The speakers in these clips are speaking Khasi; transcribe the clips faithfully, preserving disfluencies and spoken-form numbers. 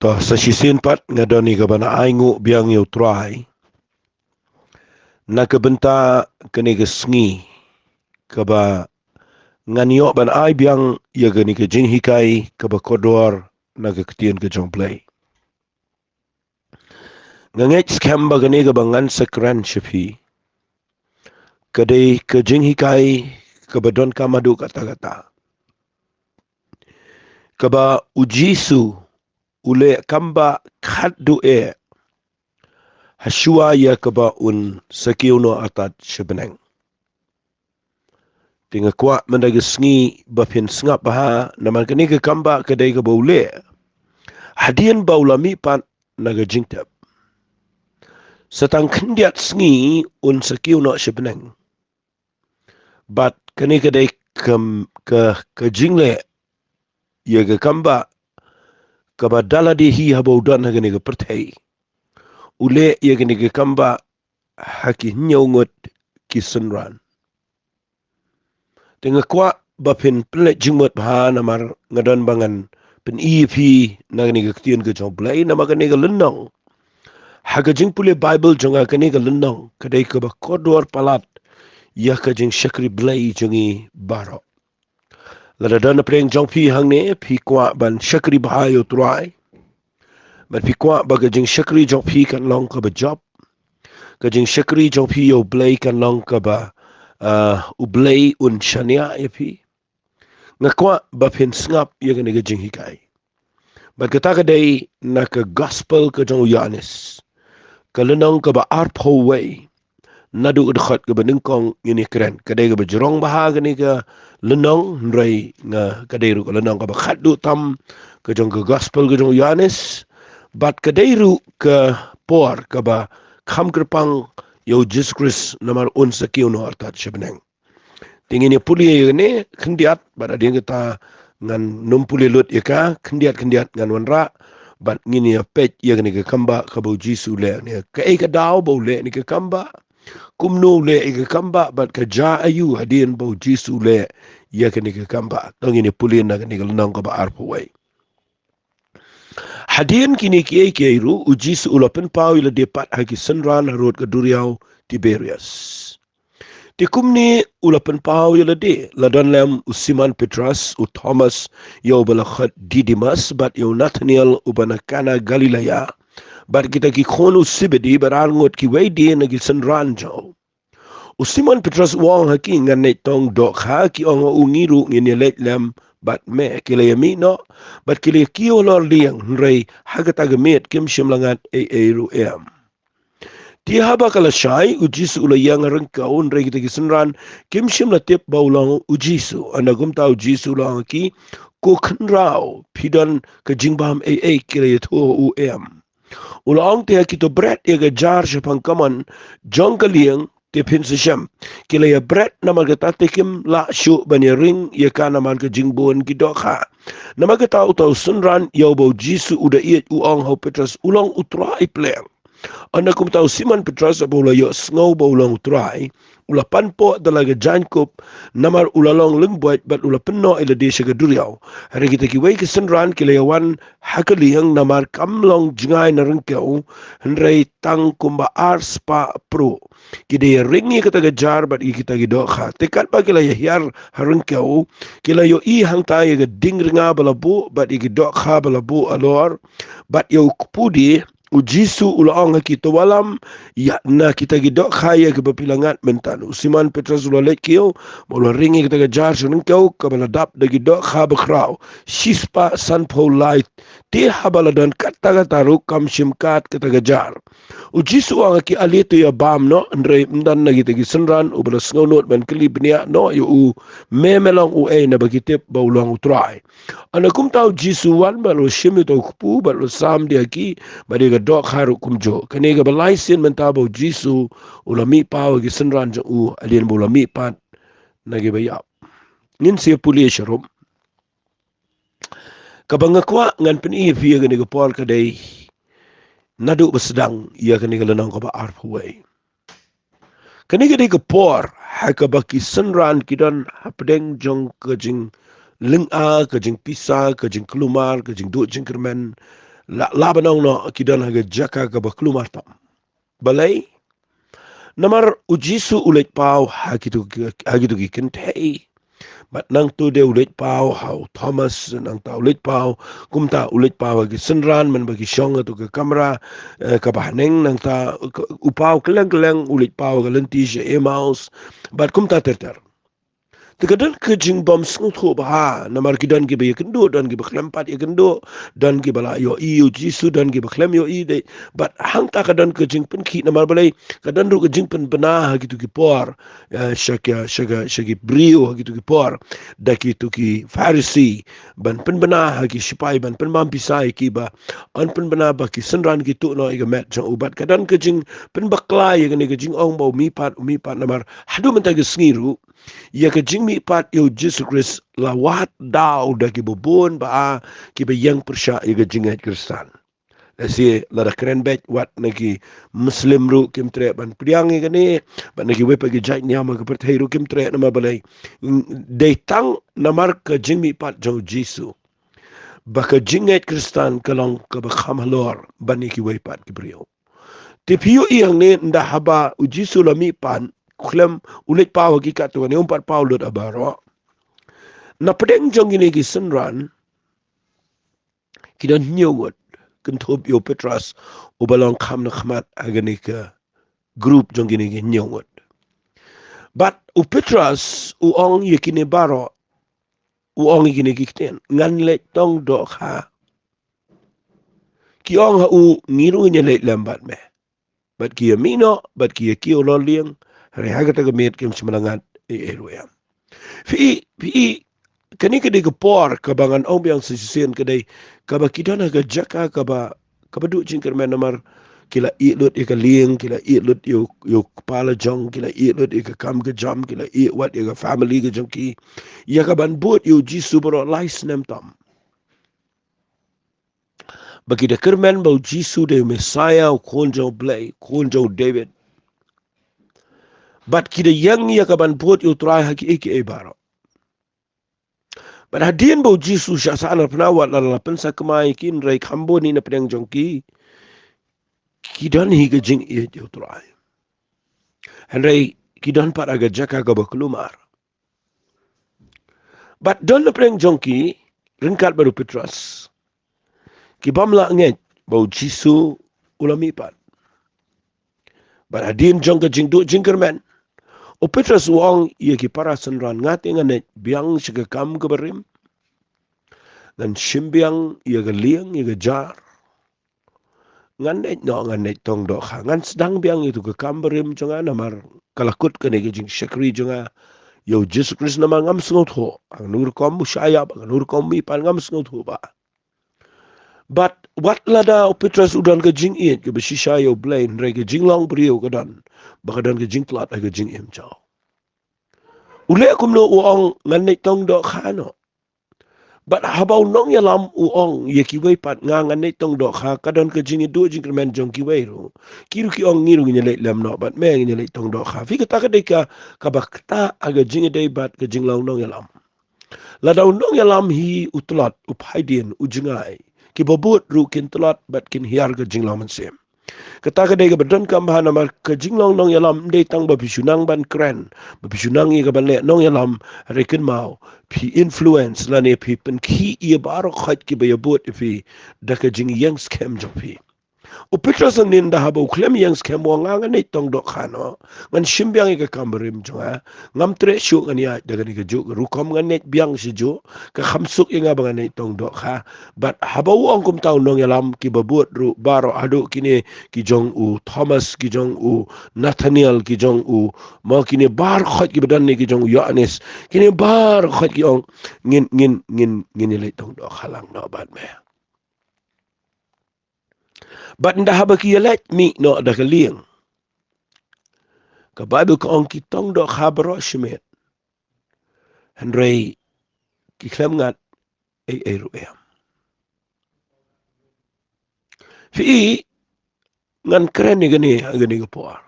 Oh, sa shisien pat nga don ïa kaba nang ai nguh biang ïa u Trai na ka bynta kane ka sngi kaba ngan ïoh ban ai biang ïa kane ka jinghikai kaba kordor na ka ktien ka jong U Blei. Nga ngeit skhem ba kane kaba ngan sa kren sha phi ka dei ka jinghikai kaba donkam haduh katta katta, kaba U Jisu u leh kam ba khatduh eh hashwa ïa kaba un sa kiew noh artat sha bneng. Te nga kwah mynta ka sngi ba phin sngap bha, namar kane ka kam ba ka dei kaba u leh hadien ba u la mihpat na ka jingtep. Sa tang khyndiat sngi un sa kiew noh sha bneng. Bad kane ka dei ka, ka, ka jingleh ïa ka kam ba kaba da lade hi haba u don ha kane ka pyrthei u leh ïa kane ka kam ba ha ki hynñiew ngut ki synran. Te nga kwah ba phin pynleit jingmut bha namar nga don ba ngan pyni ïa phi na kane ka ktien ka jong U Blei, namar kane ka lynnong, ha ka jingpule Baibl jong nga, kane ka lynnong ka dei kaba kordor palat ïa ka jingshakri Blei jong ngi baroh. Lada don napdeng jong phi hangne phi kwah ban shakri bha ïa u Trai, bad phi kwah ba ka jingshakri jong phi kan long kaba jop, ka jingshakri jong phi ïa U Blei kan long kaba, ah, U Blei un shaniah ïa phi, nga kwah ba phin sngap ïa kane ka jinghikai. Bad kata ka dei na ka Gospel ka jong u Ïoannis, ka lynnong kaba arphew wei, naduh ka dkhot kaba nyngkong ngin ïa kren. Ka dei kaba jrong bha kane ka lynnong, hynrei nga, ka dei ruh ka lynnong kaba khatduh tam ka jong ka Gospel ka jong u Ïoannis. Bad ka dei ruh ka por kaba kham kyrpang ïa u Jisu Khrist namar un sa kiew noh artat sha bneng. Te ngin ïa pule ïa kane khyndiat, bad hadien kata ngan nym pule lut ïa ka khyndiat khyndiat, ngan wanrah bad ngin ïa peit ïa kane ka kam ba kaba u Jisu u leh. Ne kaei ka daw ba u leh kane ka kam ba, kumno u leh ïa ka kam ba, bad ka jia aïu hadien ba u Jisu u leh ïa kane ka kam ba. To ngin ïa pule na kane ka lynnong kaba arphew wei. Hadien kine kiei kiei ruh u Jisu u la pynpaw ïa lade pat ha ki synran harud ka duriaw Tiberias. Te kumne u la pynpaw ïa lade, la don lem u Simon Petros, u Thomas ïa uba la khot Didimas, bad ïa u Nathanael uba na Kana Galilea, bad kita ki khun u Sebedi bad ar ngut kiwei de na ki synran jong u. U Simon Petros u ong ha ki, ngan leit tong dohkha. Ki ong ha u, ngi ruh ngin ïa leit lem bad me. Ki la ïa mih noh bad ki la ïa kiew halor lieng, hynrei ha kata ka miet kim shym la ngat ei ei ruh em. Te haba ka la shai, u Jisu u la ïeng ha ryngkew, hynrei kita ki synran kim shym la tip ba u long u Jisu. Ynda kumta u Jisu u la ong ha ki, ko khynraw, phi don ka jingbam ei ei? Ki la ïathuh ha u, em. U la ong, te ha ki to bret ïa ka jar shaphang ka mon jong ka lieng, te phin sa shem. Ki la ïa bret namar kata, te kim lah shuh ban ïa ring ïa ka namar ka jingbun ki dohkha. Namar kata uta u synran ïa uba u Jisu u da ïeit u ong ha u Petros, u long u Trai pleng. Ynda kumta u Simon Petros haba u la ïohsngew ba u long u Trai, u la panpoh da la ka jaiñkup, namar u la long lyngboit, bad u la pynnoh ïa lade sha ka duriaw. Hynrei kita kiwei ki synran ki la ïa wan ha ka lieng namar kam long jngai na ryngkew, hynrei tang kumba ar spah pruh. Ki da ïa ring ïa kata ka jar bad ïa kita ki dohkha. Te katba ki la ïa hiar ha ryngkew, ki la ïohi hangta ïa ka dieng rnga ba la buh bad ïa ki dohkha ba la buh halor, bad ïa u kpu de. U Jisu u la ong ha ki, to wallam ïa na kita ki dohkha ïa kiba phi la ngat mynta. U Simon Petros u la leit kiew bad u la ring ïa kata ka jar sha ryngkew, kaba la dap da ki dohkha bakhraw, shispah sanphew lai. Te haba la don katta katta ruh, kam shim kat kata ka jar. U Jisu u ong ha ki, ale to ïa bam noh. Hynrei ym don na kita ki synran uba la sngewnud ban kylli bniah noh ïa u, me, me long uei, naba ki tip ba u long u Trai. Ynda kumta u Jisu u wan bad u la shim ïa uta u kpu bad u la sam de ha ki, bad ïa ka dohkha ruh kumjuh. Kane kaba lai sien mynta ba u Jisu u la mih paw ha ki synran jong u hadien ba u la mihpat na kiba ïap. Ngin sa ïa pule sharum. Kaba nga kwah ngan pyni ïa phi ha kane ka por ka dei naduh ba sdang ïa kane ka lynnong kaba arphew wei. Kane ka dei ka por ha kaba ki synran ki don hapdeng jong ka jinglynga, ka jingpisa, ka jingkulmar, ka jingduh jingkyrmen, La, la ban ong noh ki don ha ka jaka kaba kulmar tam. Balei? Namar u Jisu u leit paw ha kitu ki, ha kitu ki kynthei. Bad nangtu de u leit paw ha u Thomas, nangta u leit paw, kumta u leit paw ha ki synran, man ba ki shong ha tu ka kamra, eh, kaba haneng, nangta u paw kylleng kylleng u leit paw ha ka lynti sha Emmaus, bad kumta ter ter. Te ka don ka jingbym sngewthuh bha, namar ki don kiba ïakynduh, don kiba khlem pat ïakynduh, don kiba la ïohi ïa u Jisu, don kiba khlem ïohi de. Bad hangta ka don ka jingpynkhih namar balei, ka don ruh ka jingpynbna ha kitu ki por, eh, sha ki, sha ki, sha ki briew ha kitu ki por, da kitu ki Pharisi, ban pynbna ha ki shipai, ban pynbam pisa ïa ki ba yn pynbna ba ki synran ki tuh noh ïa ka met jong u. Bad ka don ka jingpynbakla ïa kane ka jingong ba u mihpat, u mihpat namar haduh mynta ka sngi ruh ïa ka jingmihpat ïa u Jisu Khrist la wad daw da kiba bun ba kiba ïeng pyrshah ïa ka jingngeit Khristan. Lehse lada kren beit wat na ki Muslim ruh kim treh ban pdiang ïa kane, bad na kiwei pat ki jait niam ha ka pyrthei ruh kim treh namar balei. Dei tang namar ka jingmihpat jong u Jisu ba ka jingngeit Khristan ka long kaba kham halor ban ïa kiwei pat ki briew. Te phi ïohi hangne ynda haba u Jisu u la mihpat, u khlem u leit paw ha ki katto katne, um pat paw lut ha baroh. Na pdeng jong kine ki synran ki don hynñiew ngut, kynthup ïa u Petros uba long kham na khmat ha kane ka group jong kine ki hynñiew ngut. Bad u Petros u ong ïa kine baroh, u ong ïa kine ki ktien, ngan leit tong dohkha. Ki ong ha u, ngi ruh ngin ïaleit lem bad me. Bad ki ïa mih noh, bad ki ïa kiew lor lieng, hynrei ha kata ka miet kim shym la ngat ei ei ruh ïa. Phi, phi, kane ka dei ka por kaba ngan ong biang sa shisien ka dei kaba ki don ha ka jaka kaba, kaba duh jingkyrmen namar ki la ïeh lut ïa ka lieng, ki la ïeh lut ïa u, ïa u kpa la jong, ki la ïeh lut ïa ka kam ka jam, ki la ïeh wat ïa ka family ka jong ki. Ïa kaban bud ïa u Jisu baroh lai snem tam. Ba ki da kyrmen ba u Jisu dei u Messiah, u khun jong u Blei, u khun jong u David. Bad ki da ïeng ïa kaban bud ïa u Trai ha kiei kiei baroh. Bad hadien ba u Jisu shah sah na pynawad la la pynsakma ïa ki, hynrei kham bun hi na pdeng jong ki, ki don hi ka jingïeit ïa u Trai. Hynrei ki don pat ha ka jaka kaba kulmar. Bad don na pdeng jong ki, ryngkat bad u Petros, ki bym lah ngeit ba u Jisu u la mihpat. Bad hadien jong ka jingduh jingkyrmen, u Petros u ong ïa ki para synran, nga te ngan leit biang sha ka kam kaba rim. Ngan shim biang ïa ka lieng ïa ka jar. Ngan leit noh, ngan leit tong dohkha, ngan sdang biang ïa tu ka kam barim jong nga namar ka la kut kane ka jingshakri jong nga ïa u Jisu Khrist namar ngam sngewthuh. Hangno rukom u shah ïap, hangno rukom u mihpat ngam sngewthuh ba. Bad wat lada u Petros u don ka jingïeit kaba shisha ïa u Blei, hynrei ka jinglong briew ka don ba ka don ka jingtlot ha ka jingim jong u. U leh kumno? U ong ngan leit tong dohkha noh. Bad haba u nongïalam u ong ïa kiwei pat, nga ngan leit tong dohkha, ka don ka jingïaduh jingkyrmen jong kiwei ruh. Ki ruh ki ong ngi ruh ngin ïaleit lem noh bad me, ngin ïaleit tong dohkha. Phi, kata ka dei ka, kaba ktah ha ka jingïadei bad ka jinglong nongïalam. Lada u nongïalam hi u tlot, u phaidien, u jngai, kiba bud ruh kin tlot bad kin hiar ka jinglong mynsiem. Kata ka dei kaba donkam bha namar ka jinglong nongïalam ym dei tang ba phi shu nang ban kren, ba phi shu nang ïa kaban leh nongïalam, hynrei kynmaw phi influence lane phi pynkhih ïa baroh khoit kiba ïa bud ïa phi da ka jingïeng skhem jong phi. U Petros hangne ynda haba u khlem ïeng skhem u ong nga ngan leit tong dohkha noh, ngan shim biang ïa ka kam barim jong nga, ngam treh shuh ngan ïaid da kane kajuh ka rukom, ngan leit biang shajuh, ka kham suk ïa nga ba ngan leit tong dohkha. Bad haba u ong kumta u nongïalam kiba bud ruh baroh haduh kine ki jong u Thomas, ki jong u Nathaniel, ki jong u, mo, kine baroh khoit kiba don ne ki jong u Ïoannis, kine baroh khoit ki ong ngin, ngin, ngin, ngin ïaleit tong dohkha lang noh bad me. Bad ynda haba ki ïaleit mih noh da ka lieng, ka Baibl ka ong ki tong dohkha baroh shimet. Hynrei ki khlem ngat ei ei ruh em. Phi, ngan kren ïa kane ha kane ka por.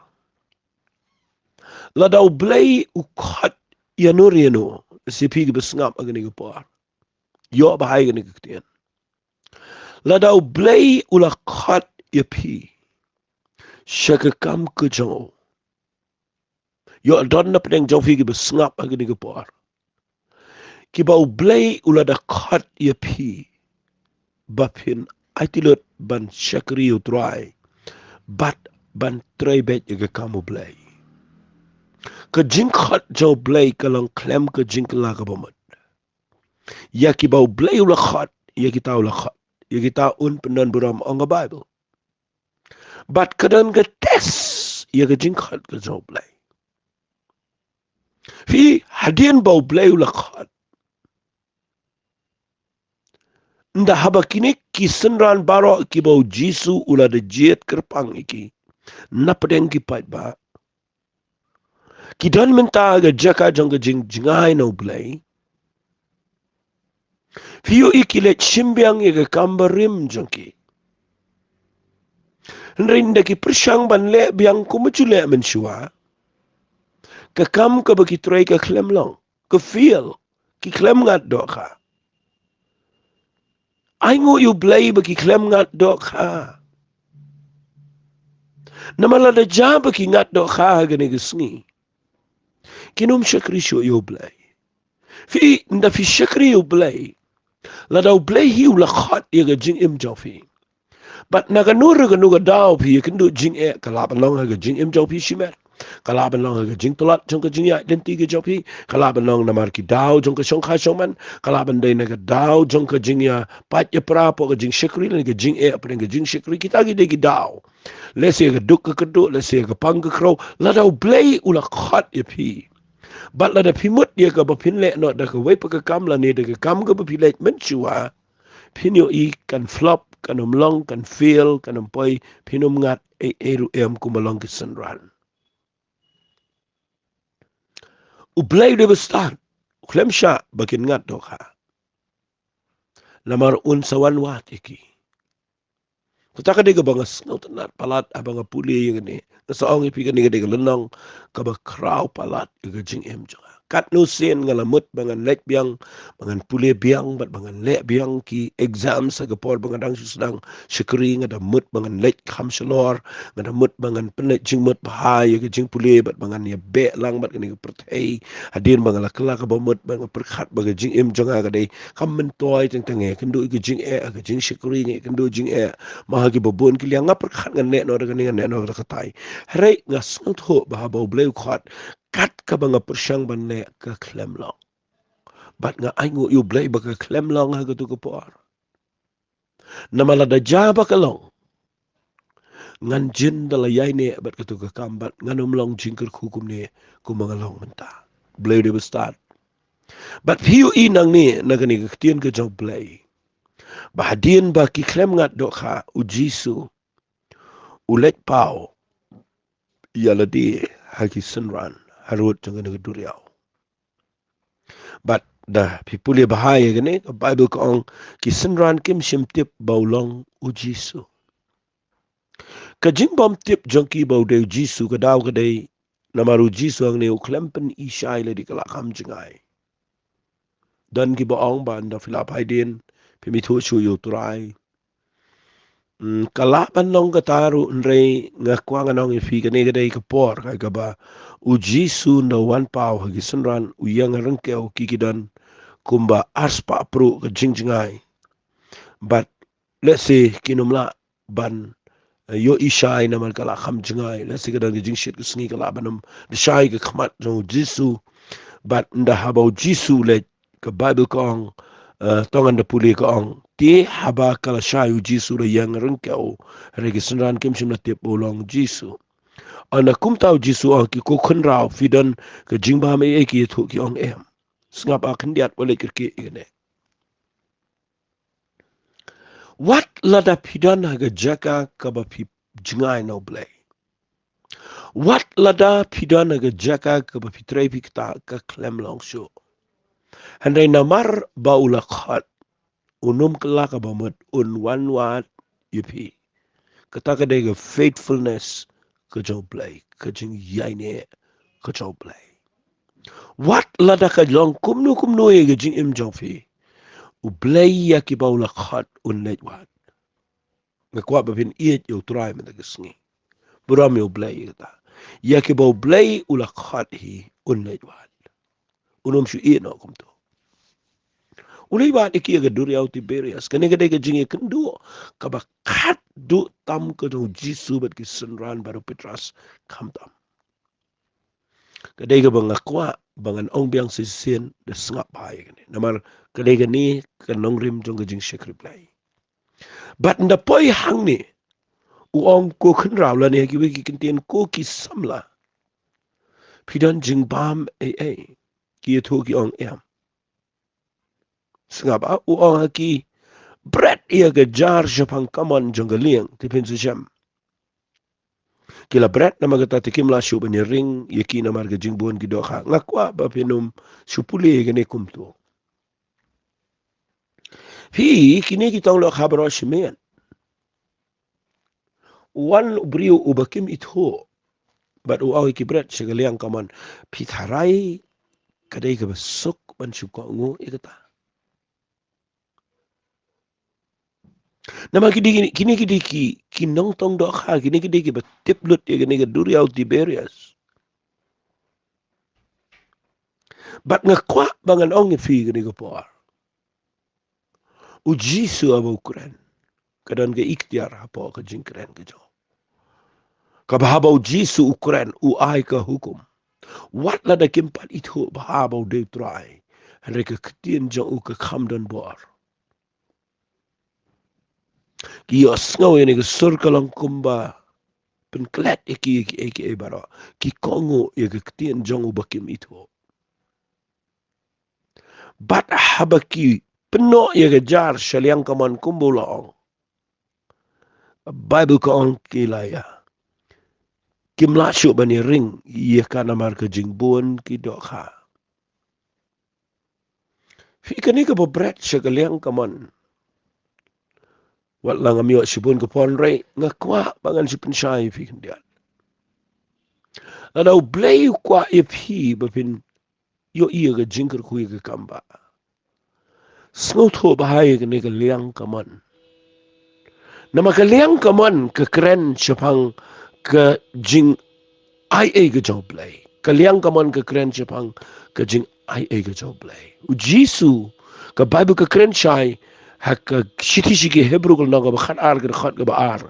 Lada u Blei u khot ïano ïano, sha phi kiba sngap ha kane ka por, ïoh bha ïa kane ka ktien. Lada U Blei u la khot ïa phi sha ka kam ka jong u, ïoh don na pdeng jong phi kiba sngap ha kane ka por, kiba U Blei u la da khot ïa phi ba phin aiti lut ban shakri ïa U Trai bad ban trei beit ïa ka kam U Blei. Ka jingkhot jong U Blei ka long khlem ka jingkylla kaba mut. Ïa kiba U Blei u la khot, ïa kita u la khot, ïa kita un pyndonburom, ong ka Baibl. Bad ka don ka test ïa ka jingkhot ka jong U Blei. Phi, hadien ba U Blei u la khot, ynda haba kine ki synran baroh kiba U Jisu u la da jied kyrpang ïa ki na pdeng ki paidbah, ki don mynta ha ka jaka jong ka jingjngai na U Blei. Phi ïohi ki leit shim biang ïa ka kam barim jong ki. Hynrei ynda ki pyrshang ban leh biang kumba ju leh mynshuwa, ka kam kaba ki trei ka khlem long, ka fail, ki khlem ngat dohkha. Ainguh ïa U Blei ba ki khlem ngat dohkha. Namar lada jia ba ki ngat dohkha ha kane ka sngi, kin ym shakri shuh ïa U Blei. Phi, ynda phi shakri ïa U Blei, lada U Blei hi u la khot ïa ka jingim jong phi, bad na kano re kano ka daw phi ïakynduh jingeh, ka lah ban long ha ka jingim jong phi shimet, ka lah ban long ha ka jingtlot jong ka jingïaid lynti ka jong phi, ka lah ban long namar ki daw jong ka shongkha shongman, ka lah ban dei na ka daw jong ka jingïapait ïapra hapoh ka jingshakri lane ka jingeh hapdeng ka jingshakri. Kita ki dei ki daw. Lehse ka duk ka kyrduh, lehse ka pang ka khrew, lada U Blei u la khot ïa phi, bad lada phi mut ïa kaba phin leh noh da kawei pat ka kam lane da ka kam kaba phi leh mynshuwa, phin ïohi kan flop, kan ym long, kan fail, kan ym poi, phin ym ngat ei ei ruh em kumba long ki synran. U Blei u dei ba stad, u khlem shah ba kin ngat dohkha. Namar un sa wan wad ïa ki. Kata ka dei kaba nga sngewtynnat palat haba nga pule ïa kane. Nga sa ong ïa phi, kane ka dei ka lynnong kaba khraw palat ïa ka jingim jong nga. Katno sien nga la mut ba ngan leit biang, ba ngan pule biang, bad ba ngan leh biang ki exams ha ka por ba nga dang shu sdang shakri. Nga da mut ba ngan leit kham shalor, nga da mut ba ngan pynleit jingmut bha ïa ka jingpule, bad ba ngan ïabeh lang bad kane ka pyrthei. Hadien ba nga la kylla kaba mut, ba nga pyrkhat ba ka jingim jong nga ka dei kam myntoi teng teng, nga ïakynduh ïa ka jingeh, ka jingshakri, nga ïakynduh jingeh. Ma ha kiba bun ki liang, nga pyrkhat ngan leh noh da kane, ngan leh noh da katai. Hynrei nga sngewthuh ba haba U Blei u khot, kat kaba nga pyrshang ban leh ka khlem long. Bad nga ainguh ïa U Blei ba ka khlem long ha kato ka por. Namar lada jia ba ka long, ngan jin da la ïaineh bad kato ka kam bad ngan ym long jingkyrkhu kumne kumba nga long mynta. U Blei u dei ba stad. Bad phi ïohi nangne na kane ka ktien ka jong U Blei, ba hadien ba ki khlem ngat dohkha, U Jisu u leit paw ïa lade ha ki synran harud jong kane ka duriaw. Bad da phi pule bha ïa kane, ka Baibl ka ong, ki synran kim shym tip ba u long U Jisu. Ka jingbym tip jong ki ba u dei U Jisu, ka daw ka dei namar U Jisu hangne u khlem pynishai lade, ka la kham jngai. Don kiba ong ba ynda phi la phai dien, phim ithuh shuh ïa U Trai. Mm, ka lah ban long kata ruh, hynrei nga kwah ngan ong ïa phi, kane ka dei ka por ka kaba U Jisu ynda u wan paw ha ki synran, u ïeng ryngkew, ki ki don kumba arspah pruh ka jingjngai. Bad lehse kin ym lah ban, eh, ïohi shai namar ka la kham jngai. Lehse ka don ka jingshit ka sngi, ka lah ban ym da shai ka khmat jong U Jisu. Bad ynda haba U Jisu u leit, ka Baibl ka ong, eh, tang ynda pule ka ong, te haba ka la shai U Jisu, la ïeng ryngkew, hynrei ki synran kim shym la tip ba u long U Jisu. Ynda kumta U Jisu u ong, ki khun khynraw, phi don ka jingbam ei ei ki ïathuh, ki ong em. Sngap, ah, khyndiat, wat leit kyrkieh ïa kane. Wat lada phi don ha ka jaka kaba phi jngai na U Blei. Wat lada phi don ha ka jaka kaba phi trei phi ktah, ka khlem long shuh. Hynrei namar ba u la khot, un ym kylla kaba mut, un wan wad ïa phi. Kata ka dei ka faithfulness ka jong U Blei, ka jingïaineh ka jong U Blei. Wat lada ka long kumno kumno ïa ka jingim jong phi, U Blei ïa kiba u la khot un leit wad. Nga kwah ba phin ïeit ïa U Trai mynta ka sngi. Burom ïa U Blei ïa kata. Ïa kiba U Blei u la khot hi un leit wad. Un ym shu ïeh noh kumto. U leit wad ïa ki ïa ka duriaw Tiberias. Kane ka dei ka jingïakynduh kaba khatduh tam ka jong U Jisu bad ki synran bad u Petros, khamtam. Ka dei kaba nga kwah ba ngan ong biang shisien, da sngap bha ïa kane. Namar ka dei kane ka nongrim jong ka jingshakri Blei. Bad ynda poi hangne, u ong, ko khynraw lane ha kiwei ki kyntien, ko ki samla, phi don jingbam ei ei? Ki ïathuh ki ong, em. Sngap, ah, u ong ha ki, bret ïa ka jar shaphang kamon jong ka lieng, te phin sa shem. Ki la bret namar kata te kim lah shuh ban ïaring ïa ki namar ka jingbun ki dohkha. Nga kwah ba phin ym shu pule ïa kane kumto. Phi, kine ki tong dohkha baroh shimet. Wan u briew uba kim ithuh bad u ong ïa ki, bret sha ka liang kamon. Phi tharai ka dei kaba suk ban shu kohnguh ïa kata? Namar ki dei, kine ki dei ki, ki nongtong dohkha, kine ki dei kiba tip lut ïa kane ka duriaw Tiberias. Bad nga kwah ba ngan ong ïa phi kane ka por, U Jisu haba u kren, ka don ka iktiar hapoh ka jingkren ka jong u. Kaba haba U Jisu u kren, u ai ka hukum. Wat lada kim pat ithuh bha ba u dei U Trai, hynrei ka ktien jong u ka kham don bor. Ki ïohsngew ïa kane ka sur, ka long kumba pynklet ïa ki, ïa ki, ïa ki baroh. Ki kohnguh ïa ka ktien jong u ba kim ithuh. Bad haba ki pynnoh ïa ka jar sha liang kamon kumba u la ong, Baibl ka ong ki la ïa, kim lah shuh ban ïaring ïa ka namar ka jingbun ki dohkha. Phi, kane kaba bret sha ka liang kamon, wat la ngam ïoh shibun ka por, hynrei nga kwah ba ngan shu pynshai ïa phi khyndiat. Lada U Blei u kwah ïa phi ba phin ïohi ïa ka jingkyrkhu ïa ka kam, ba sngewthuh bha ïa kane ka liang kamon. Namar ka liang kamon ka kren shaphang ka jingaiei ka jong U Blei. Ka liang kamon ka kren shaphang ka jingaiei ka jong U Blei. U Jisu, ka Baibl ka kren shai ha ka shithi sha ki Hebru ka lynnong kaba khatar, ka dkhot kaba ar,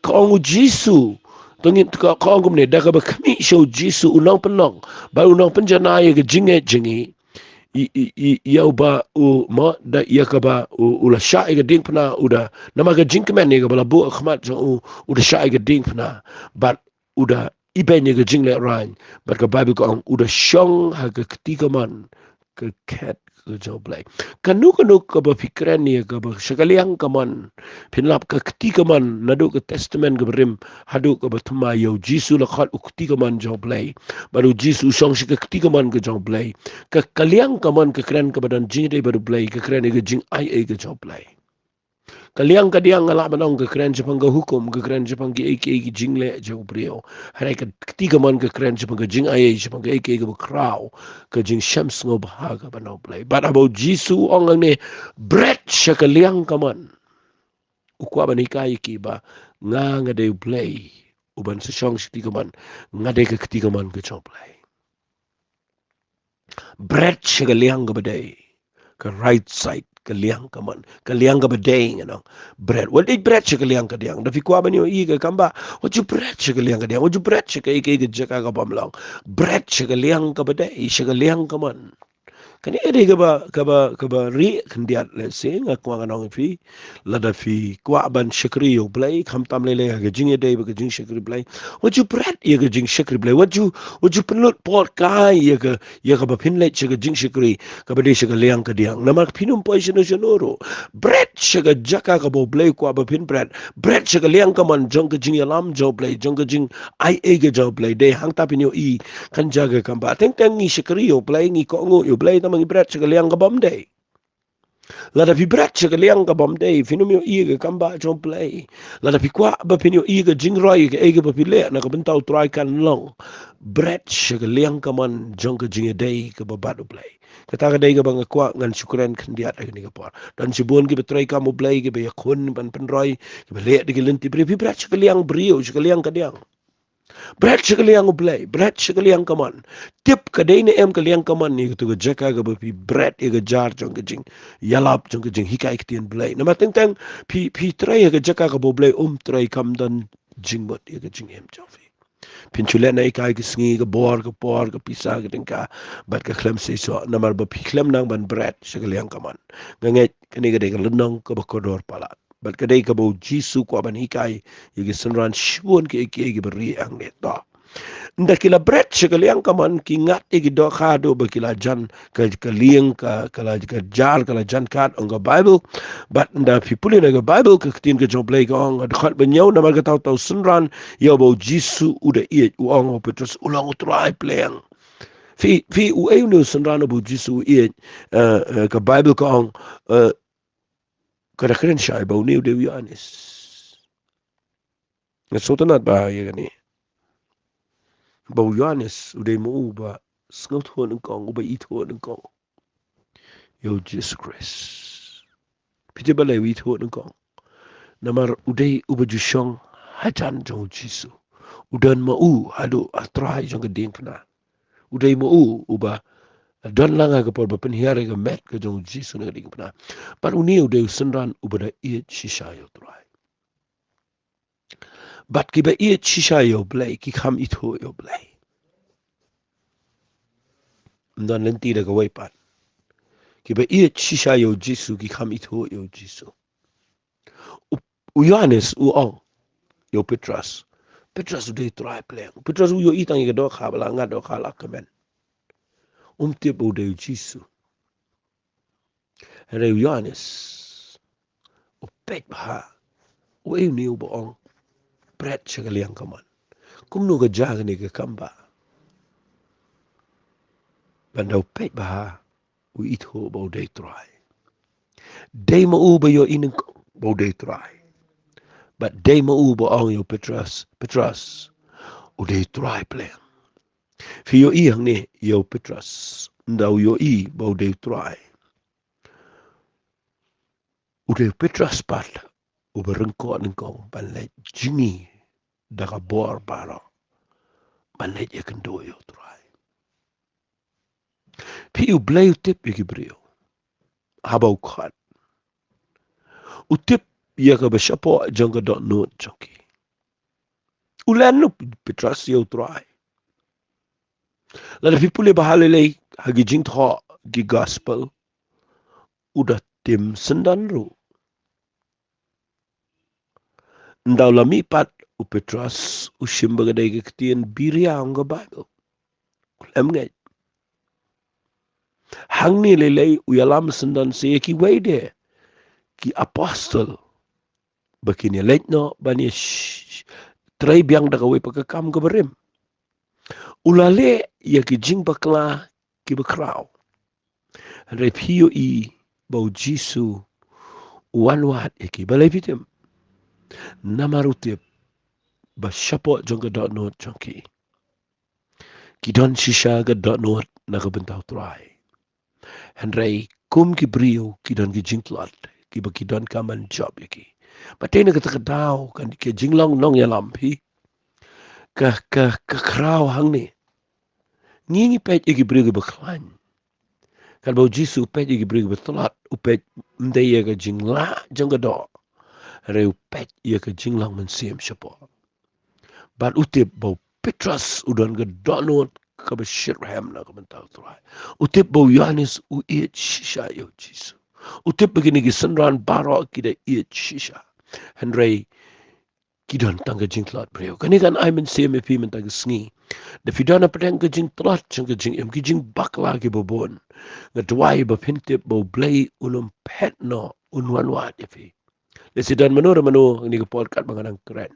ka ong U Jisu, to ngin, ka, ka ong kumne, da kaba khmih sha U Jisu u nongpynlong bad u nongpynjanai ïa ka jingngeit jong ngi, i, i, i, ïa uba u, mo, da ïa kaba u, u la shah ïa ka diengphna, u da, namar ka jingkmen ïa kaba la buh ha khmat jong u, u da shah ïa ka diengphna, bad u da ibeiñ ïa ka jinglehrain. Bad ka Baibl ka ong u da shong ha ka kti kamon ka khet ka jong U Blei. Kano kano kaba phi kren ïa kaba sha ka liang kamon, phin lap ka kti kamon naduh ka Testament kaba rim haduh kaba thymmai, ïa U Jisu la khot u kti kamon jong U Blei. Bad U Jisu u shong sha ka kti kamon ka jong U Blei. Ka, ka liang kamon ka kren kaba don jingïadei bad U Blei, ka kren ïa ka jingaiei ka jong U Blei. Ka liang ka diang, nga lah ban ong, ka kren shaphang ka hukum, ka kren shaphang kiei kiei ki jingleh jong u briew. Hynrei ka kti kamon ka kren shaphang ka jingaiei, shaphang kaei kaei kaba khraw, ka jingshem sngewbha kaba na U Blei. Bad haba U Jisu u ong hangne, bret sha ka liang kamon, u kwah ban hikai ïa ki ba nga, nga dei U Blei uban sa shong sha ka kti kamon, nga dei ka kti kamon ka jong U Blei. Bret sha ka liang kaba dei, ka right side, ka liang kamon, ka liang kaba dei, ngan ong. Bret, wat ju bret sha ka liang ka diang. Da phi kwah ban ïohi ïa ka kam, ba wat ju bret sha ka liang ka diang, wat ju bret sha kaei kaei ka jaka ka bym long. Bret sha ka liang kaba dei, sha ka liang kamon. Kane ka dei kaba, kaba, kaba rieh khyndiat lehse, nga kwah ngan ong ïa phi. Lada phi kwah ban shakri ïa U Blei, khamtam lei lei ha ka jingïadei bad ka jingshakri Blei, wat ju bret ïa ka jingshakri Blei, wat ju, wat ju pynlut por kai ïa ka, ïa kaba phin leit sha ka jingshakri kaba dei sha ka liang ka diang. Namar phin ym poi shano shano ruh. Bret sha ka jaka kaba U Blei u kwah ba phin bret. Bret sha ka liang kamon jong ka jingïalam jong U Blei, jong ka jingaiei ka jong U Blei. Dei hangta phin ïohi kan jaka kam, ba teng teng ngi shakri ïa U Blei, ngi kohnguh ïa U Blei, tangba ngi bret sha ka liang ka bym dei. Lada phi bret sha ka liang ka bym dei, phin ym ïohi ïa ka kam ba jong U Blei. Lada phi kwah ba phin ïohi ïa ka jingroi, ïa kaei kaba phi leh na ka bynta U Trai kan long. Bret sha ka liang kamon jong ka jingïadei kaba bad U Blei. Kata ka dei kaba nga kwah ngan shu kren khyndiat ha kane ka por. Don shibun kiba trei kam U Blei, kiba ïakhun ban pynroi, kiba leh da ki lynti briew. Phi bret sha ka liang briew, sha ka liang kadiang. Bret sha ka liang U Blei, bret sha ka liang kamon. Tip ka dei ne em ka liang kamon ïa katu ka jaka kaba phi bret ïa ka jar jong ka jingïalap, jong ka jinghikai ktien Blei. Namar teng teng phi, phi trei ha ka jaka kaba U Blei um trei, kam don jingmut ïa ka jingim jong phi. Phin shu leh na ïa ka, ïa ka sngi, ka bor, ka por, ka pisa, ka tyngka, bad ka khlem seisoh, namar ba phi khlem nang ban bret sha ka liang kamon. Nga ngeit kane ka dei ka lynnong kaba kordor palat. Bad ka dei kaba U Jisu u kwah ban hikai ïa ki synran shibun kiei kiei kiba rieh hangne. To, ynda ki la bret sha ka liang kamon, ki ngat ïa ki dohkha haduh ba ki la jan, ka, ka liang, ka, ka la, ka jar ka la jan kat, ong ka Baibl. Bad ynda phi pule na ka Baibl, ka ktien ka jong U Blei ka ong, dkhot ba hynñiew, namar kata uta u synran ïa uba U Jisu u da ïeit u ong ha u Petros, u long U Trai pleng. Phi, phi, uei une u synran uba U Jisu u ïeit? Eh, eh, ka Baibl ka ong, eh, ka da kren shai ba une u dei u Ïoannis. Nga sngewtynnat bha ïa kane, ba u Ïoannis u dei ma u ba sngewthuh nyngkong, uba ithuh nyngkong ïa U Jisu Khrist. Phi tip balei u ithuh nyngkong? Namar u dei uba ju shong hajan jong U Jisu. U don ma u haduh ha trai jong ka diengphna. U dei ma u uba don lang ha ka por ba pynhiar ïa ka met ka jong U Jisu na ka diengphna. Bad une u dei u synran uba da ïeit shisha ïa U Trai. Bad kiba ïeit shisha ïa U Blei ki kham ithuh ïa U Blei. Ym don lynti da kawei pat. Kiba ïeit shisha ïa U Jisu ki kham ithuh ïa U Jisu. U, u Ïoannis u ong ïa u Petros, Petros, u dei U Trai pleng. U Petros u ïohi tang ïa ka dohkha, ba la ngat dohkha la kmen. Um tip ba u dei U Jisu. Hynrei u Ïoannis u peit bha. Uei une uba ong, bret sha ka liang kamon? Kumno ka jia kane ka kam ba? Bad ynda u peit bha, u ithuh ba u dei U Trai. Dei ma u ba ïohi nyngkong ba u dei U Trai. Bad dei ma u ba ong ïa u Petros, Petros, u dei U Trai pleng. Phi ïohi hangne ïa u Petros, ynda u ïohi ba u dei U Trai, u dei u Petros pat uba ryngkoh nyngkong ban leit jngi da ka bor baroh, ban leit ïakynduh ïa U Trai. Phi, U Blei u tip ïa ki briew haba u khot. U tip ïa kaba shapoh jong ka dohnud jong ki. U len u Petros ïa U Trai. Lada phi pule bha lei lei ha ki jingthoh ki gospel, u da tim syndon ruh. Ynda u la mih pat u Petros, u shim ba ka dei ka ktien birïa, ong ka Baibl. Khlem ngeit. Hangne lei lei u ïalam syndon sa ïa kiwei de ki apostol, ba kin ïaleit noh ban ïa sh-, sh-, trei biang da kawei pat ka kam kaba rim. U la leh ïa ki jingbakla kiba khraw. Hynrei phi ïohi ba U Jisu u wan wad ïa ki. Balei phi tip? Namar u tip ba shapoh jong ka dohnud jong ki, ki don shisha ka dohnud na ka bynta U Trai. Hynrei kum ki briew ki don ki jingtlot kiba ki donkam ban jop ïa ki. Bad te na kata ka daw, kan, ka jinglong nongïalam, phi, ka, ka, ka khraw hangne. Ngi, ngi peit ïa ki briew kiba khlaiñ. Katba U Jisu u peit ïa ki briew kiba tlot, u peit ym dei ïa ka jinglah jong ka doh, hynrei u peit ïa ka jinglong mynsiem shapoh. Bad u tip ba u Petros u don ka dohnud kaba shitrhem na ka bynta U Trai. U tip ba u Ïoannis u ïeit shisha ïa U Jisu. U tip ba kine ki synran baroh ki da ïeit shisha. Hynrei ki don tang ka jingtlot briew. Kane kan ai mynsiem ïa phi mynta ka sngi. Da phi don hapdeng ka jingtlot jong ka jingim, ki jingbakla kiba bun, nga duwai ba phin tip ba U Blei un ym phet noh, un wan wad ïa phi. Lehse don mano re mano ha kane ka por katba nga dang kren,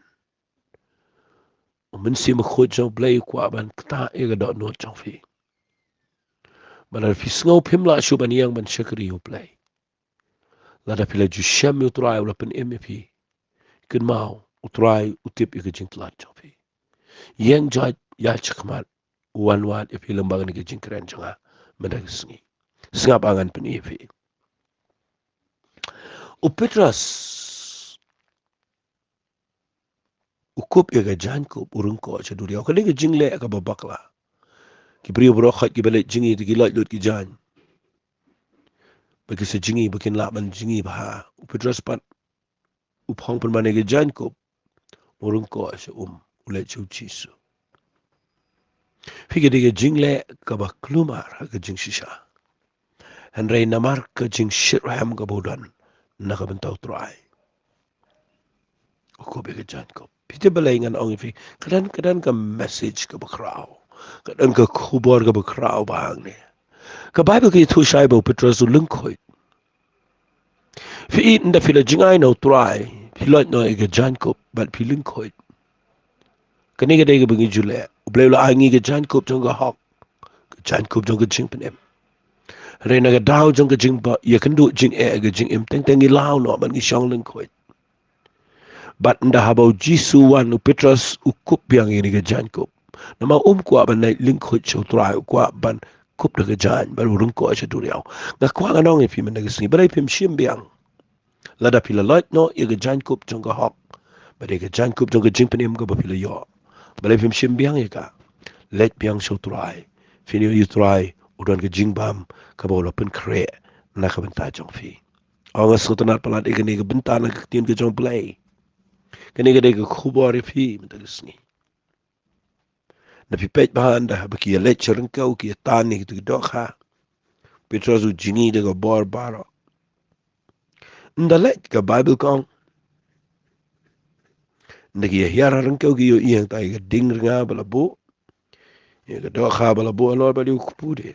u Mynsiem Bakhuid jong U Blei u kwah ban ktah ïa ka dohnud jong phi. Ba lada phi sngew phim lah shuh ban ïeng ban shakri U Blei, Lada phi la ju shem ïa u Trai u la pynim ïa phi, kynmaw, u Trai u tip ïa ka jingtlot jong phi. Ïeng jait, ïaid shakhmat, u wan wad ïa phi lem bad kane ka jingkren jong nga mynta ka sngi. Sngap, ngan pyni ïa phi. U Petros u kup ïa ka jaiñkup, u ryngkoh sha duriaw. Kane ka jingleh kaba bakla. Ki briew baroh khoit kiba leit jngi te ki lait lut ki jaiñ. Ba ki sa jngi, ba kin lah ban jngi bha. U Petros pat u phong pynban ïa ka jaiñkup, u ryngkoh sha um, u leit sha u Jisu. Phi, ka dei ka jingleh kaba kulmar ha ka jingshisha. Hynrei namar ka jingshitrhem kaba u don na ka bynta u Trai, u kup ïa ka jaiñkup. Phi tip balei ngan ong ïa phi, ka don, ka don ka message kaba khraw, ka don ka khubor kaba khraw ba hangne. Ka Baibl ka ïathuh shai ba u Petros u lyngkhuid. Phi, ynda phi la jngai na u Trai, phi lait noh ïa ka jaiñkup bad phi lyngkhuid. Kane ka dei kaba ngi ju leh. U Blei u la ai ngi ka jaiñkup jong ka hok, ka jaiñkup jong ka jingpynim. Hynrei na ka daw jong ka jingba, ïakynduh jingeh ka jingim, teng teng ngi law noh bad ngi shong lyngkhuid. Bad ynda haba u Jisu u wan, u Petros u kup biang ïa kane ka jaiñkup. Namar um kwah ban leit lyngkhuid sha u Trai, u kwah ban kup da ka jaiñ bad u ryngkoh sha duriaw. Nga kwah ngan ong ïa phi mynta ka sngi, balei phim shim biang? Lada phi la lait noh ïa ka jaiñkup jong ka hok, bad ïa ka jaiñkup jong ka jingpynim kaba phi la ïoh, balei phim shim biang ïa ka? Leit biang sha u Trai. Phin ïohi u Trai u don ka jingbam kaba u la pynkhreh na ka bynta jong phi. Ong, nga sngewtynnat palat ïa kane ka bynta na ka ktien ka jong u Blei. Kane ka dei ka khubor ïa phi mynta ka sngi. Ynda phi peit bha, ynda haba ki ïaleit sha ryngkew, ki ïatan ïa kito ki dohkha, Petros u jngi da ka bor baroh. Ynda leit, ka Baibl ka ong, ynda ki ïahiar ha ryngkew, ki ïohi hangta ïa ka ding rnga ba la buh, ïa ka dohkha ba la buh halor bad ïa u kpu de.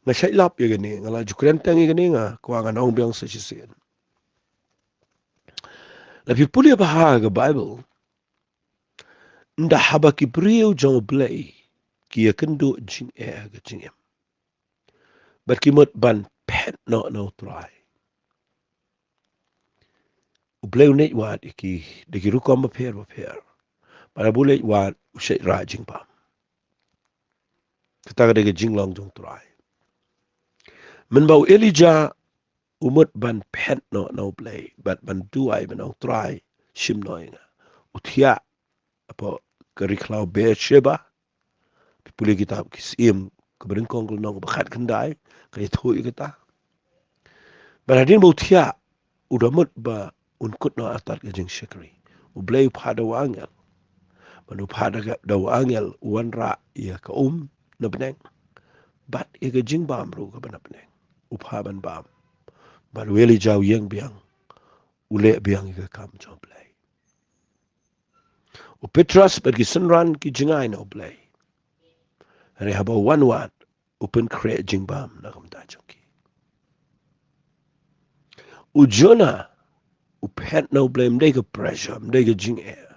Nga shait lap ïa kane, nga la ju kren tang ïa kane, nga kwah ngan ong biang sa shisien. Lada phi pule bha ha ka Baibl, ynda haba ki briew jong u Blei ki ïakynduh jingeh ha ka jingim, bad ki mut ban phet noh na u Trai, u Blei un leit wad ïa ki da ki rukom bapher bapher. Bad haba u leit wad, u shait rah jingbam. Kata ka dei ka jinglong jong u Trai. Mynba u Elijah u mut ban phet noh na u Blei bad ban duwai ban ong, Trai, shim noh ïa nga. U thiah hapoh ka ri khlaw Beersheba. Phi pule kitab Ki Syiem kaba nyngkong, ka lynnong kaba khatkhyndai, ka ïathuh ïa kata. Bad hadien ba u thiah, u da mut ba un kut noh artat ka jingshakri. U Blei u phah da u angel. Bad u phah da ka, da u angel u wanrah ïa ka um na bneng, bad ïa ka jingbam ruh kaba na bneng u phah ban bam. Bad u Elijah u ïeng biang, u leh biang ïa ka kam jong u Blei. U Petros bad ki synran ki jngai na u Blei. Hynrei haba u wan wad, u pynkhreh jingbam na ka bynta jong ki. U Jonah u phet na u Blei, ym dei ka pressure, ym dei ka jingeh.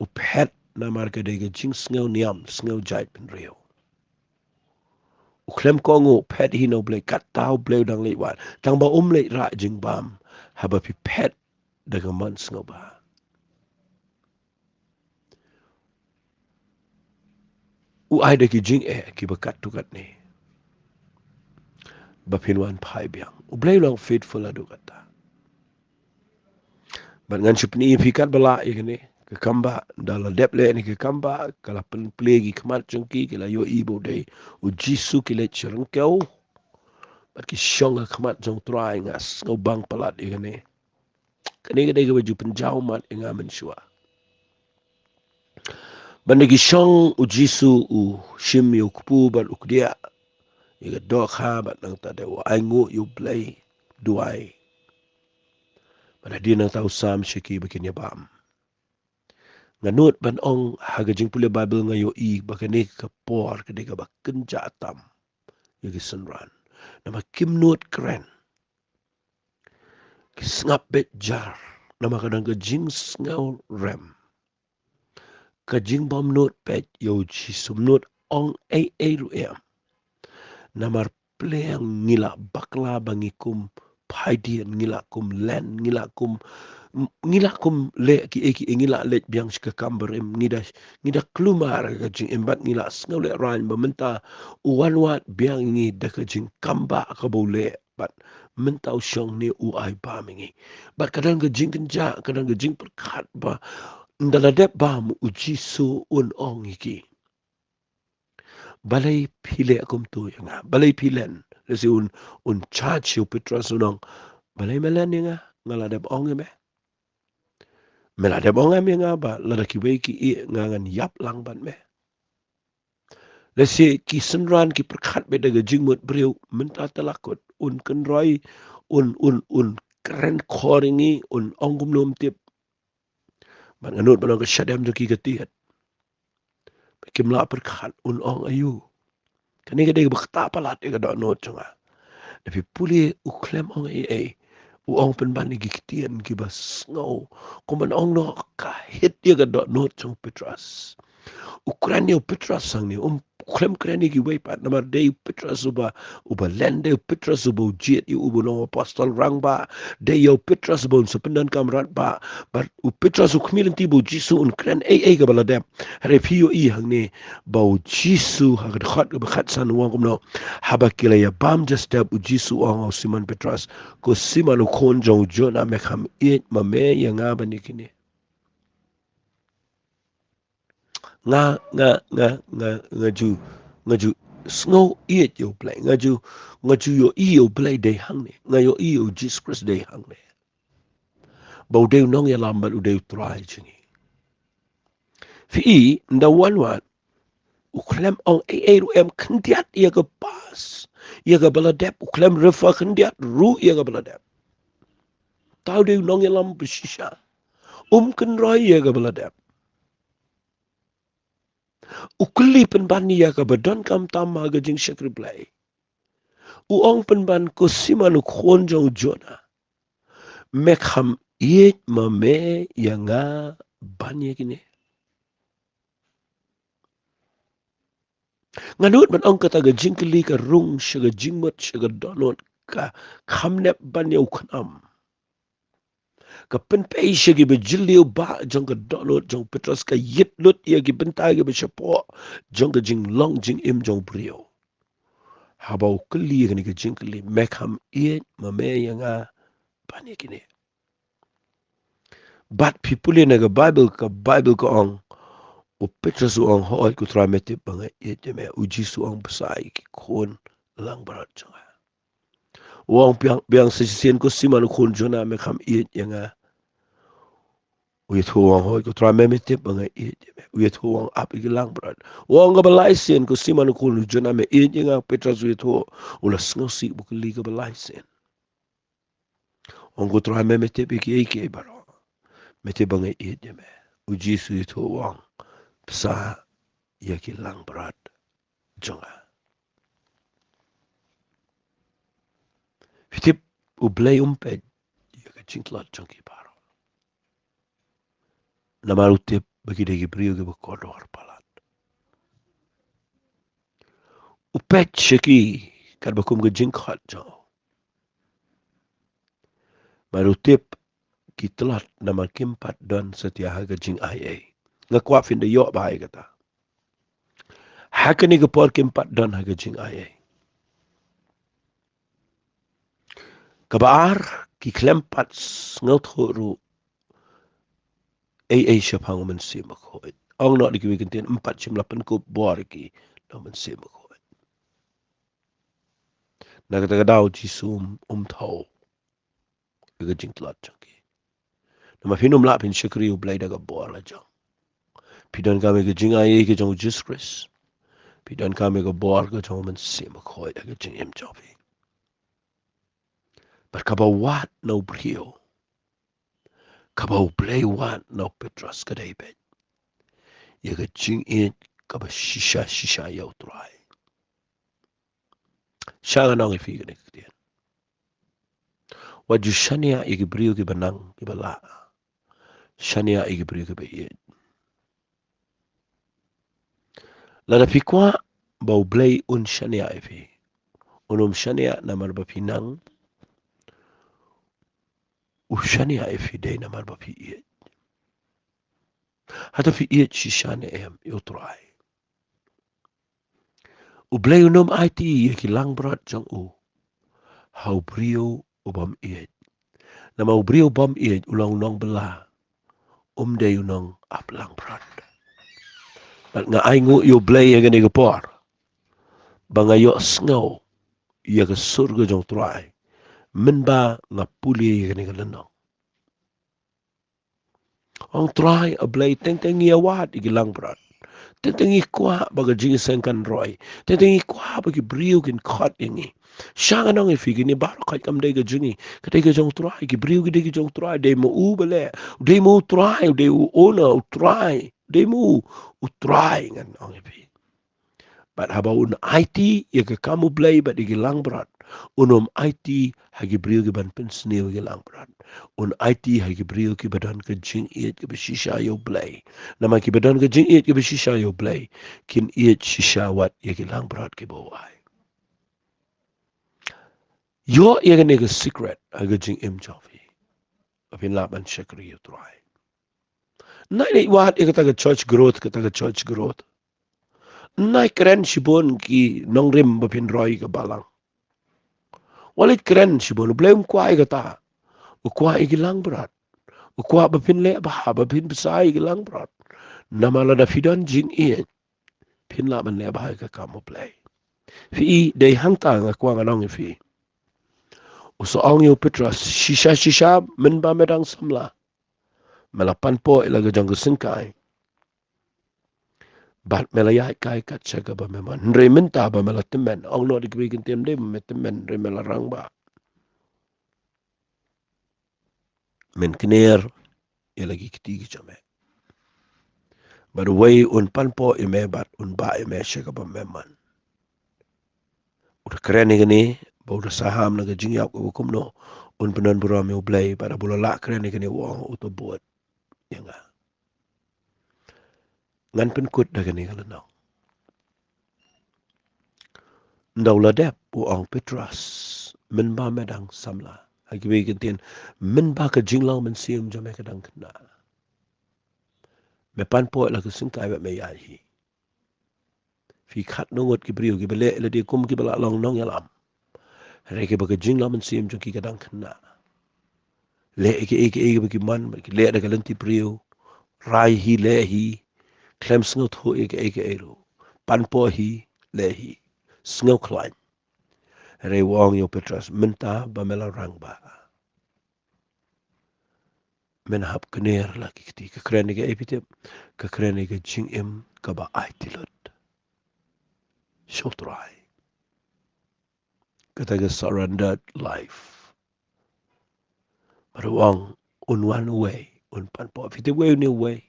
U phet namar ka dei ka jingsngew niam, sngew jaitbynriew. U khlem kohnguh, phet hi na u Blei, kata u Blei u dang leit wad. Tang ba um leit rah jingbam haba phi phet da ka mon sngewbha. U ai da ki jingeh kiba katto katne ba phin wan phai biang. U Blei u long faithful haduh katta. Bad ngan shu pyni ïa phi katba lah ïa kane ka kambah, da la dep leh ïa kane ka kambah, ka la pynplie ki khmat jong ki, ki la ïohi ba u dei u Jisu, ki leit sha ryngkew. Bad ki shong ha khmat jong u Trai, nga sngewbang palat ïa kane. Kane ka dei kaba ju pynjaw mat ïa nga mynshuwa. Bad ynda ki shong, u Jisu u shim ïa u kpu bad u kdiah ïa ka dohkha, bad nangta de u ainguh ïa u Blei, duwai. Bad hadien nangta u sam sha ki ba kin ïa bam. Nga nud ban ong, ha ka jingpule Baibl nga ïohi ba kane ka por ka dei kaba kynjah tam ïa ki synran. Namar kim nud kren. Ki sngap beit jar namar ka don ka jingsngew rem. Ka jingbymnud peit ïa u Jisu, ym nud ong ei ei ruh em. Namar pliang, ngi la bakla ba ngi kum phaidien, ngi la kum len, ngi la kum, ngi la kum leh kiei kiei, ngi la leit biang sha ka kam barim, ngi da, ngi da kulmar ka jingim bad ngi la sngewlehrain ba mynta u wan wad biang ïa ngi da ka jingkam ba kaba u leh, bad mynta u shong ne u ai bam ïa ngi. Bad ka don ka jingkynjah, ka don ka jingpyrkhat ba ynda la dep bam u Jisu un ong ïa ki, balei phi leh kumto ïa nga? Balei phi len? Lehse un, un charge ïa u Petros un ong, balei me len ïa nga? Nga la dep ong ïa me. Me la dep ong em ïa nga ba lada kiwei ki ïeh nga ngan ïap lang bad me. Lehse ki synran ki pyrkhat beit da ka jingmut briew, mynta te la kut, un kynroi, un, un, un kren khor ïa ngi, un ong kumno ym tip. Bad nga nud ban ong ka shadem jong ki ka tied. Kim lah pyrkhat, un ong aïu. Kane ka dei kaba ktah palat ïa ka dohnud jong nga. Lada phi pule u khlem ong ei ei. U ong pynban ïa ki ktien kiba sngew, kumba ong noh, ka hit ïa ka dohnud jong u Petros. U kren ïa u Petros hangne, um, u khlem kren ïa kiwei pat, namar dei u Petros uba, uba len, dei u Petros uba u jied ïa u ban long apostol rangbah, dei ïa u Petros uba un sa pyndonkam radbah. Bad u Petros u khmih lynti ba u Jisu un kren ei ei kaba la dep. Hynrei phi ïohi hangne ba u Jisu ha ka dkhot kaba khatsan u ong kumno, haba ki la ïa bam ja step, u Jisu u ong ha u Simon Petros, ko Simon u khun jong u Jona, me kham ïeit ma me ïa nga ban ïa kine? Nga, nga, nga, nga, nga ju, nga ju sngew ïeit ïa u Blei. Nga ju, nga ju ïohi ïa u Blei dei hangne. Nga ïohi ïa u Jisu Khrist dei hangne. Ba u dei u nongïalam bad u dei u Trai jong ngi. Phi i, ynda u wan wad, u khlem ong ei ei ruh em, khyndiat ïa ka past, ïa kaba la dep, u khlem refer khyndiat ruh ïa kaba la dep. Te u dei u nongïalam ba shisha. Um kynroi ïa kaba la dep. U kylli pynban ïa kaba donkam tam ha ka jingshakri Blei. U ong pynban, ko Simon u khun jong u Jona, me kham ïeit ma me ïa nga ban ïa kine? Nga nud ban ong kata ka jingkylli ka rung sha ka jingmut, sha ka dohnud, ka kham nep ban ïa u khnam. Ka pynpei sha kiba jylliew ba jong ka dohnud jong u Petros, ka ïit lut ïa ki bynta kiba shapoh jong ka jinglong jingim jong u briew. Haba u kylli ïa kane ka jingkylli, me kham ïeit ma me ïa nga ban ïa kine? Bad phi pule na ka Baibl, ka Baibl ka ong, u Petros u ong, hooid ko Trai, me tip ba nga ïeit ïa me. U Jisu u ong, bsa ïa ki khun langbrot jong nga. U ong biang, biang sa shisien, ko Simon u khun Jona, me kham ïeit ïa nga? U ïathuh u ong, hooid ko Trai, me, me tip ba nga ïeit ïa me. U ïathuh u ong, ap ïa ki langbrot. U ong kaba laisien, ko Simon u khun u Jona, me ïeit ïa nga? Petros u ïathuh, u la sngewsih ba u kylli kaba laisien. U ong, ko Trai, me, me tip ïa kiei kiei baroh. Me tip ba nga ïeit ïa me. U Jisu u ïathuh u ong, bsa ïa ki langbrot jong nga. Phi tip, u Blei um peit ïa ka jingtlot jong ki baroh. Namar u tip ba ki dei ki briew kiba kordor palat. U peit sha ki katba kum ka jingkhot jong u. Namar u tip ki tlot namar kim pat don satia ha ka jingaiei. Nga kwah phin da ïoh bha ïa kata. Ha kane ka por kim pat don ha ka jingaiei. Kaba ar, ki khlem pat sngewthuh ruh ei ei shaphang u Mynsiem Bakhuid. Ong noh da kiwei ki kyntien, ym pat shym la pynkup bor ïa ki na u Mynsiem Bakhuid. Na kata ka daw Jisu um, um thew ïa ka jingtlot jong ki. Namar phin ym lah phin shakri U Blei da ka bor la jong. Phi donkam ïa ka jingaiei ka jong U Jisu Khrist. Phi donkam ïa ka bor ka jong U Mynsiem Bakhuid ha ka jingim jong phi. Bad kaba wad na u briew, kaba U Blei wad na u Petros ka dei beit ïa ka jingïeit kaba shisha shisha ïa U Trai. Sha ngan ong ïa phi kane ka ktien. Wat ju shaniah ïa ki briew kiba nang kiba lah. Shaniah ïa ki briew kiba ïeit. Lada phi kwah ba U Blei un shaniah ïa phi, Un ym shaniah namar ba phi nang. U shaniah ïa phi dei namar ba phi ïeit. Hato phi ïeit shisha ne em ïa u Trai? U Blei un ym aiti ïa ki langbrot jong u ha u briew u bym ïeit. Namar u briew u bym ïeit u long u nongbylla, um dei u nong ap langbrot. Bad nga ai nguh ïa u Blei ïa kane ka por ba nga ïohsngew ïa ka sur ka jong u Trai mynba nga pule ïa kane ka lynnong. Ong Trai, a Blei, teng teng ngi ïa wad ïa ki langbrot. Teng teng ngi kwah ba ka jingïaseng kan roi. Teng teng ngi kwah ba ki briew kin khot ïa ngi. Sha nga ong ïa phi, kine baroh khoit kam dei ka jong ngi, ka dei ka jong u Trai. Ki briew ki dei ka jong u Trai, dei ma u ba leh. Dei ma u Trai, dei u owner, u Trai. Dei ma u, u Trai, ngan ong ïa phi. Bad haba un aiti ïa ka kam u Blei bad ïa ki langbrot, un ym aiti ha ki briew ki ban pynsniew ïa ki langbrot. Un aiti ha ki briew kiba don ka jingïeit kaba shisha ïa u Blei. Namar kiba don ka jingïeit kaba shisha ïa u Blei, kin ïeit shisha wat ïa ki langbrot kiba u ai. Ïoh ïa kane ka secret ha ka jingim jong phi, ba phin lah ban shakri ïa u Trai. Nai nai wat ïa kata ka church growth, kata ka church growth. Nai kren shibun ki nongrim ba phin roi ka balang. Wat leit kren shibun, u Blei um kwah ïa kata. U kwah ïa ki langbrot. U kwah ba phin leh bha, ba phin bsa ïa ki langbrot. Namar lada phi don jingïeit, phin lah ban leh bha ïa ka kam u Blei. Phi i, dei hangta nga kwah ngan ong ïa phi. U sa ong ïa u Petros, shisha shisha mynba me dang samla, me la panpoh ïa la ka jong ka syngkai. Bad me la ïaid kai kat sha kaba me mon. Hynrei mynta ba me la tymmen, ong noh da kiwei ki ktien, ym dei ba me tymmen, hynrei me la rangbah. Men kner ïa la ki kti ki jong me. Bad uwei un panpoh ïa me bad un bah ïa me sha kaba me mon. U da kren ïa kane, ba u da saham na ka jingïap kaba kumno, un pyndon burom ïa u Blei, bad haba u la lah kren ïa kane u ong, u to bud ïa nga. Ngan pynkut da kane ka lynnong. Ynda u la dep, u ong Petros, mynba me dang samla, ha kiwei ki ktien, mynba ka jinglong mynsiem jong me ka dang khynnah, me panpoh ïa la ka syngkai bad me ïaid hi. Phi katno ngut ki briew kiba leh ïa lade kum kiba la long nongïalam, hynrei kiba ka jinglong mynsiem jong ki ka dang khynnah. Leh ïa kiei kiei kiba ki mon, bad ki leh da ka lynti briew. Rai hi, leh hi, khlem sngewthuh ïa kiei kiei ruh. Panpoh hi, leh hi, sngewkhlaiñ. Hynrei u ong ïa u Petros, mynta ba me la rangbah, men hap kner la ki kti. Ka kren ïa kaei phi tip? Ka kren ïa ka jingim kaba aiti lut sha u Trai. Kata ka surrendered life. Bad u ong, un wan uwei, un panpoh. Phi tip uwei une uwei?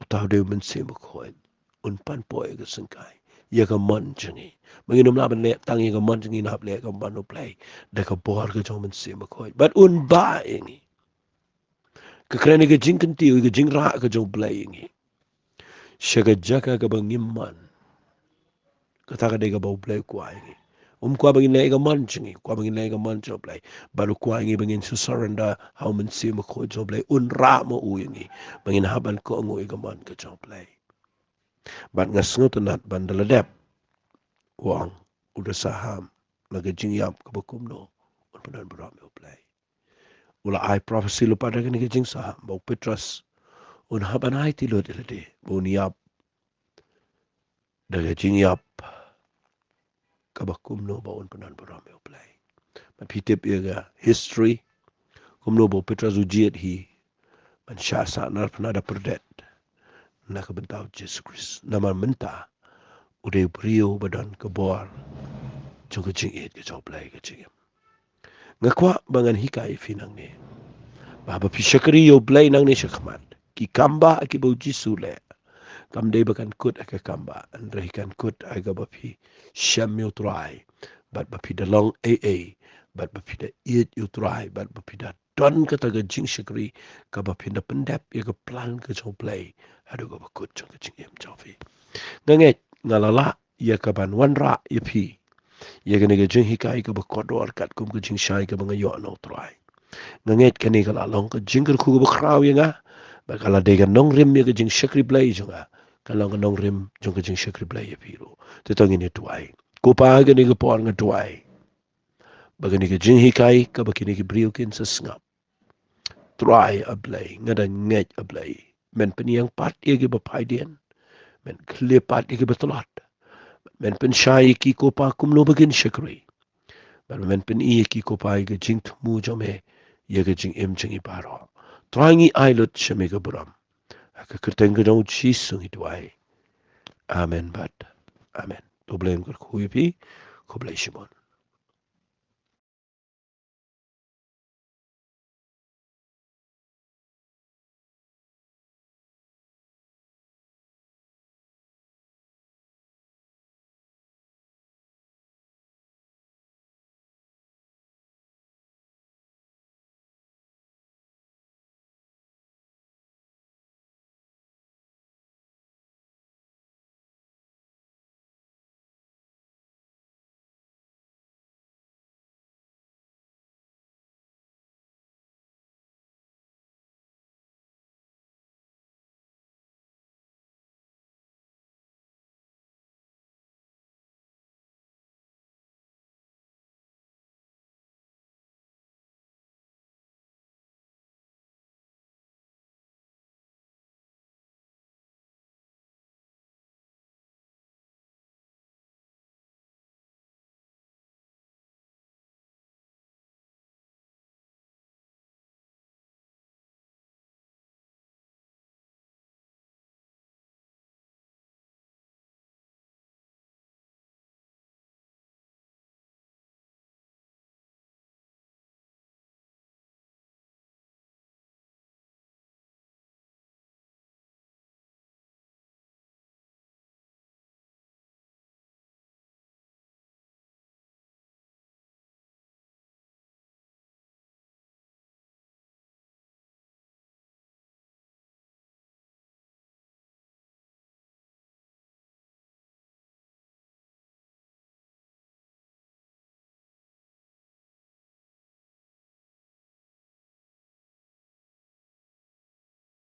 Uta u dei u Mynsiem Bakhuid. Un panpoh ïa ka syngkai, ïa ka mon jong ngi. Ba ngin ym lah ban leh tang ïa ka mon jong ngi, ngi hap leh ïa ka mon u Blei da ka bor ka jong u Mynsiem Bakhuid. Bad un bah ïa ngi. Ka kren ïa ka jingkyntiew, ïa ka jingrah ka jong u Blei ïa ngi sha ka jaka kaba ngim mon. Kata ka dei kaba u Blei u kwah ïa ngi. Um kwah ba ngin leh ïa ka mon jong ngi, u kwah ba ngin leh ïa ka mon jong u Blei. Bad u kwah ïa ngi ba ngin surrender ha u Mynsiem Bakhuid jong u Blei, un rah ma u ïa ngi, ba ngin hap ban kohnguh ïa ka mon ka jong u Blei. Bad nga sngewtynnat ba ynda la dep, u ong, u da saham na ka jingïap kaba kumno, un pyndon burom ïa u Blei. U la ai prophecy lypa da kane ka jingsaham, ba u Petros un hap ban aiti lut ïa lade, ba un ïap da ka jingïap kaba kumno, ba un pyndon burom ïa u Blei. Bad phi tip ïa ka history, kumno ba u Petros u jied hi ban shah sahnarphna da pyrdet na ka bynta u Jisu Khrist. Namar mynta u dei u briew ba don ka bor jong ka jingïeit ka jong u Blei ha ka jingim. Nga kwah ba ngan hikai ïa phi nangne, ba haba phi shakri ïa u Blei nangne shakhmat, ki kambah kiba u Jisu u leh, kam dei ba kan kut ha ka kambah, hynrei kan kut ha kaba phi shem ïa u Trai, bad ba phi da long ei ei, bad ba phi da ïeit ïa u Trai, bad ba phi da don kata ka jingshakri kaba phin da pyndep ïa ka plan ka jong u Blei haduh kaba kut jong ka jingim jong phi. Nga ngeit nga la lah ïa ka ban wanrah ïa phi ïa kane ka jinghikai kaba kordor katkum ka jingshai kaba nga ïoh na u Trai. Nga ngeit kane ka la long ka jingkyrkhu kaba khraw ïa nga, ba ka la dei ka nongrim ïa ka jingshakri Blei jong nga, ka long ka nongrim jong ka jingshakri Blei ïa phi ruh. Te to ngin ïa duwai. Ko Pa, kane ka por nga duwai ba kane ka jinghikai kaba kine ki briew kin sa sngap, Trai a Blei, nga da ngeit a Blei, men pynïeng pat ïa kiba phaidien, men khlieh pat ïa kiba tlot, men pynshai ïa ki ko Pa kumno ba kin shakri, bad men pyni ïa ki ko Pa ïa ka jingthmu jong me, ïa ka jingim jong ngi baroh. Trai, ngi ai lut sha me ka burom, ha ka kyrteng ka jong u Jisu ngi duwai. Amen bad amen. To Blei un kyrkhu ïa phi. Khublei shibun.